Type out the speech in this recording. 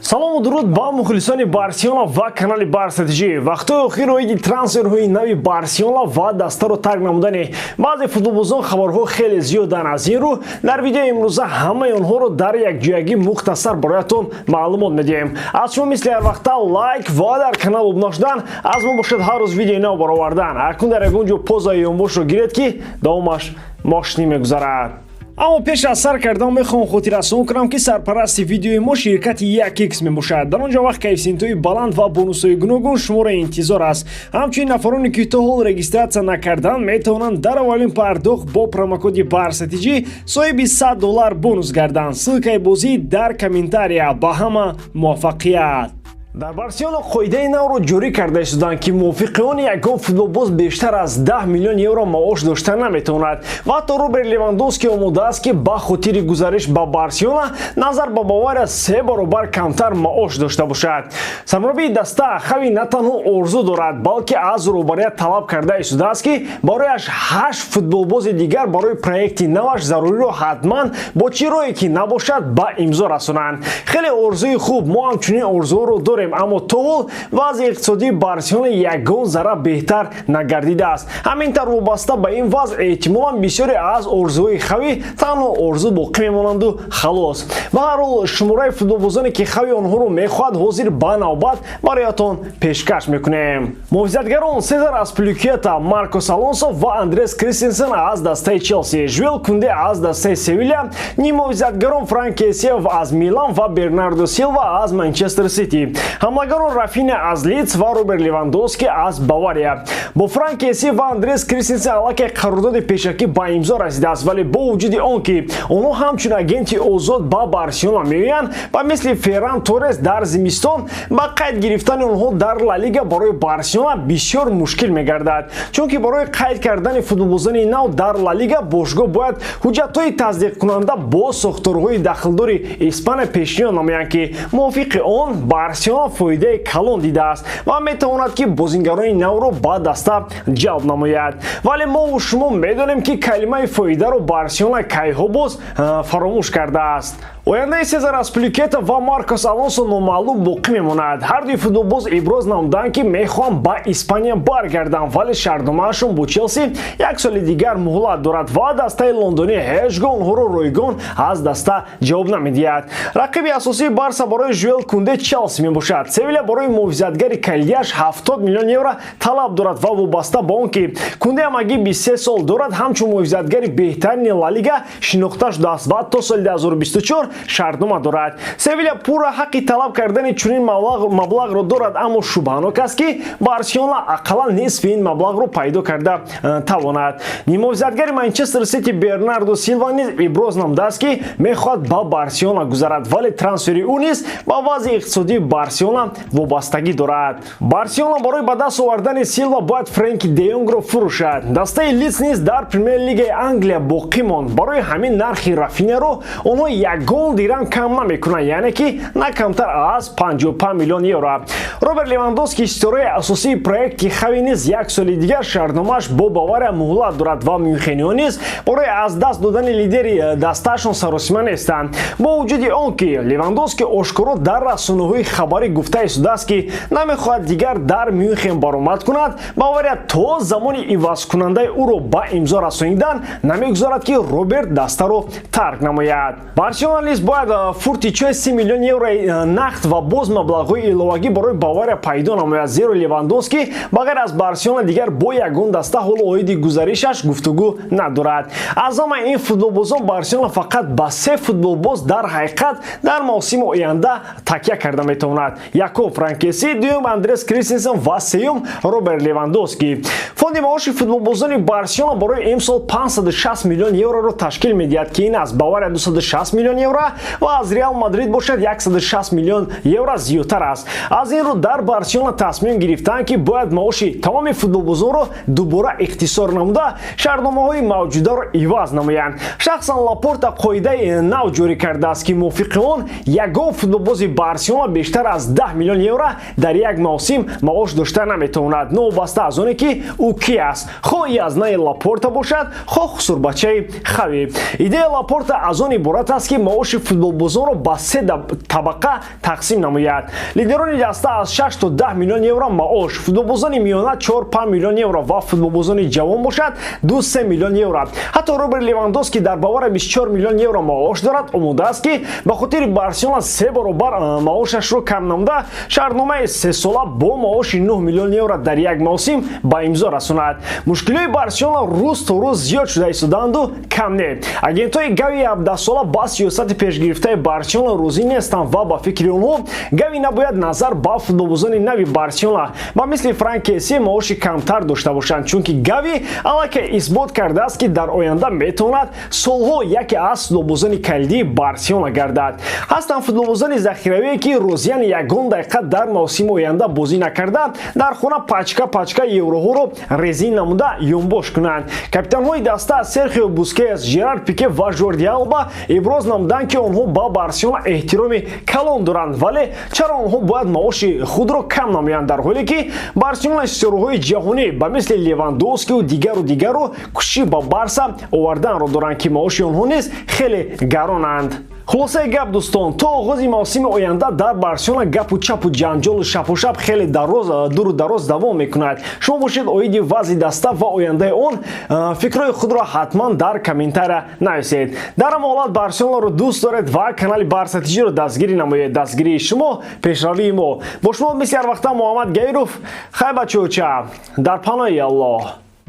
Салому дуруд ба мухлисони Барселона ва канали Барса ТЖ. Вақтҳои охир оиди трансферҳои нави Барселона ва дастаро тарк намудани баъзе футболбозон хабарҳо хеле зиёданд. Аз ин рӯ дар видеои имрӯза ҳамаи онҳоро дар якҷоягӣ мухтасар бароятон маълумот медиҳем. Аз шумо мисли ҳарвақта лайк ва дар канал обуна шудан, аз мо бошад ҳар рӯз видеои нав баровардан. Акнун дар ягон ҷо пауза ёнбошро гиред, ки давомаш мошинӣ мегузарад. Аммо пеш аз сар кардан мехоҳам хотиррасон кунам, ки сарпарасти видеои мо ширкати 1x мебошад. Дар он ҷо вақт коэффисиентҳои баланд ва бонусҳои гуногун шуморо интизор аст. Ҳамчунин нафароне, ки то ҳол регистрация накарданд, метавонанд дар аввалин пардохт бо промокоди БАРСАТИҷӣ соҳиби 100 доллар бонус гарданд. Ссылкаи бозӣ дар комментария. Ба ҳама муваффақият! Дар Барселона қоидаи навро ҷорӣ карда истоданд, ки мувофиқи он ягон футболбоз бештар аз 10 миллион евро маош дошта наметавонад. Ва ҳатто Роберт Левандовский омода аст, ки ба хотири гузариш ба Барселона назар ба Бавария се баробар камтар маош дошта бошад. Сармураббии даста Хави на танҳо орзу дорад, балки аз роҳбарият талаб карда истодааст, ки барояш ҳашт футболбози дигар барои проекти наваш заруриро ҳатман бо чӣ роҳе ки набошад ба имзо расонанд. Хеле орзуи хуб, мо ҳамчунин орзуҳоро дорем, аммо то ҳол вазъи иқтисодии Барселона ягон зарра беҳтар нагардидааст. Ҳамин тавр, вобаста ба ин вазъ, эҳтимолан бисёре аз орзуҳои Хави танҳо орзу боқӣ мемонанду халос. Ба ҳар ҳол, шумораи футболбозоне, ки Хави онҳоро мехоҳад, ҳозир ба навбат бароятон пешкаш мекунем. Муҳофизатгарон: Сезар Аспиликуэта, Маркос Алонсо ва Андрес Кристенсен аз дастаи Челси, Жюл Кунде аз дастаи Севиля, ниммуҳофизатгарон Франк Кессие аз Милан ва Бернардо Силва аз Манчестер Сити, ҳамлагарон Рафиня аз Лидс ва Роберт Левандовски аз Бавария. Бо Франк Кессие ва Андрес Кристенсен аллакай қарордоди пешакӣ ба имзо расидааст, вале бо вуҷуди он ки онҳо ҳамчун агенти озод ба Барселона меоянд, ба мисли Ферран Торрес дар зимистон ба қайд гирифтани онҳо дар Ла Лига барои Барселона бисёр мушкил мегардад, чунки барои қайд кардани футболбозони нав дар Ла Лига бошгоҳ бояд ҳуҷҷатҳои тасдиқкунанда бо сохторҳои дахлдори Испания пешниҳод намоянд, ки мувофиқи он Барселона фоидаи калон дидааст ва метавонад, ки бозингарони навро ба даста ҷалб намояд. Вале мову шумо медонем, ки калимаи фоидаро Барселона кайҳо боз фаромӯш кардааст. Ояндаи Сезар Аспиликуэта ва Маркос Алонсо номаълум боқӣ мемонад. Ҳардуи футболбоз иброз намуданд, ки мехоҳанд ба Испания баргарданд, вале шартномаашон бо Челси як соли дигар муҳлат дорад ва дастаи лондонӣ ҳеҷ гоҳ онҳоро ройгон аз даста ҷавоб намедиҳад. Рақиби асосии Барса барои Жюл Кунде Челси мебошад. Севиля барои муҳофизатгари калидияш 70 миллион евро талаб дорад ва вобаста ба он ки Кунде ҳамагӣ 23 сол дорад, ҳамчун муҳофизатгари беҳтарини Ла Лига шинохта шудааст ва то соли 2024 шартнома дорад. Севиля пурра ҳаққи талаб кардани чунин маблағро дорад, аммо шубҳанок аст, ки Барселона ақаллан нисфи ин маблағро пайдо карда тавонад. Ниммуҳофизатгари Манчестер Сити Бернардо Силва низ иброз намудааст, ки мехоҳад ба Барселона гузарад, вале трансфери ӯ низ ба вазъи иқтисодии Барселона вобастагӣ дорад. Барселона барои ба даст овардани Силва бояд Френки де Йонгро фурӯшад. Дастаи Лидс низ дар Премер Лигаи Англия боқӣ монд. Барои ҳамин нархи Рафиняро онҳо ягон дирам кам намекунанд, яъне ки на камтар аз 55 миллион евро. Роберт Левандовски, ситораи асосии проекти Хави, низ як соли дигар шартномааш бо Бавария муҳлат дорад ва мюнхениён низ барои аз даст додани лидери дастаашон саросима нестанд. Бо вуҷуди он ки Левандовски ошкоро дар расонаҳои хабарӣ гуфта истодааст, ки намехоҳад дигар дар Мюнхен баромад кунад, Бавария то замони ивазкунандаи ӯро ба имзо расонидан намегузорад, ки Роберт дастаро тарк намояд. Барселона низ бояд фуртичои 30 миллион евро нақд ва боз маблағҳои иловагӣ барои Бавария пайдо намояд, зеро Левандовски ба ғайр аз Барселона дигар бо ягон даста ҳоло оиди гузаришаш гуфтугӯ надорад. Аз ҳамаи ин футболбозон Барселона фақат ба се футболбоз дар ҳақиқат дар мавсими оянда такя карда метавонад: якум Франк Кессие, дуюм Андрес Кристенсен ва сеюм Роберт Левандовски. Фонди маоши футболбозони Барселона барои имсол 560 миллион евроро ташкил медиҳад, ки ин аз Бавария 260 миллион евро ва аз Реал Мадрид бошад 160 миллион евро зиёдтар аст. Аз ин рӯ дар Барселона тасмим гирифтанд, ки бояд маоши тамоми футболбозонро дубора ихтисор намуда, шартномаҳои мавҷударо иваз намоянд. Шахсан Лапорта қоидаи нав ҷорӣ кардааст, ки мувофиқи он ягон футболбози Барселона бештар аз 10 миллион евро дар як мавсим маош дошта наметавонад, новобаста аз оне ки ӯ ки аст, хоҳ язнаи Лапорта бошад, хоҳ хусурбачаи Хави. Идеяи Лапорта аз он иборат аст, ки маоши маоши футболбозонро ба се табақа тақсим намояд. Лидерони даста аз 6 то 10 миллион евро маош, футболбозони миёна 4-5 миллион евро ва футболбозони ҷавон бошад, 2-3 миллион евро. Ҳатто Роберт Левандовски дар Бавария 24 миллион евро маош дорад, омода аст, ки ба хотири Барселона се баробар маошашро кам намуда, шартномаи сесола бо маоши 9 миллион евро дар як мавсим ба имзо расонад. Мушкилиҳои Барселона рӯз то рӯз зиёд шуда истодаанду кам не. Агентҳои Гави 17сола ба сиёсати пешгирифтаи Барселона розӣ нестанд ва ба фикри онҳо Гави набояд назар ба футболбозони нави Барселона ба мисли Франк Кесси маоши камтар дошта бошанд, чунки Гави аллакай исбот кардааст, ки дар оянда метавонад солҳо яке аз футболбозони калидии Барселона гардад. Ҳастанд футболбозони захиравие, ки розиян ягон дақиқа дар мавсими оянда бозӣ накарда, дар хона пачка пачка евроҳоро резин намуда ёнбош кунанд. Капитанҳои даста Серхио Бускес, Жерар Пике ва Жорди Алба иброз намуданд, ки онҳо ба Барселона эҳтироми калон доранд, вале чаро онҳо бояд маоши худро кам намоянд, дар ҳоле ки Барселона ситораҳои ҷаҳонӣ ба мисли Левандовскию дигару дигару кӯшиши ба Барса оварданро доранд, ки маоши онҳо низ хеле гаронанд? Хулосаи гап, дӯстон, то оғози мавсими оянда дар Барселона гапу чапу ҷанҷолу шапушап хеле дароз, дуру дароз давом мекунад. Шумо бошед, оиди вазъи даста ва ояндаи он фикрҳои худро ҳатман дар комментария нависед. Дар ҳама ҳолат Барселонаро дӯст доред ва канали Барса ТЖро дастгирӣ намоед. Дастгирии шумо пешравии мо. Бо шумо мисли ҳар вақта Муҳаммад Гаиров. Хай, бачаоча, дар паноҳи Аллоҳ.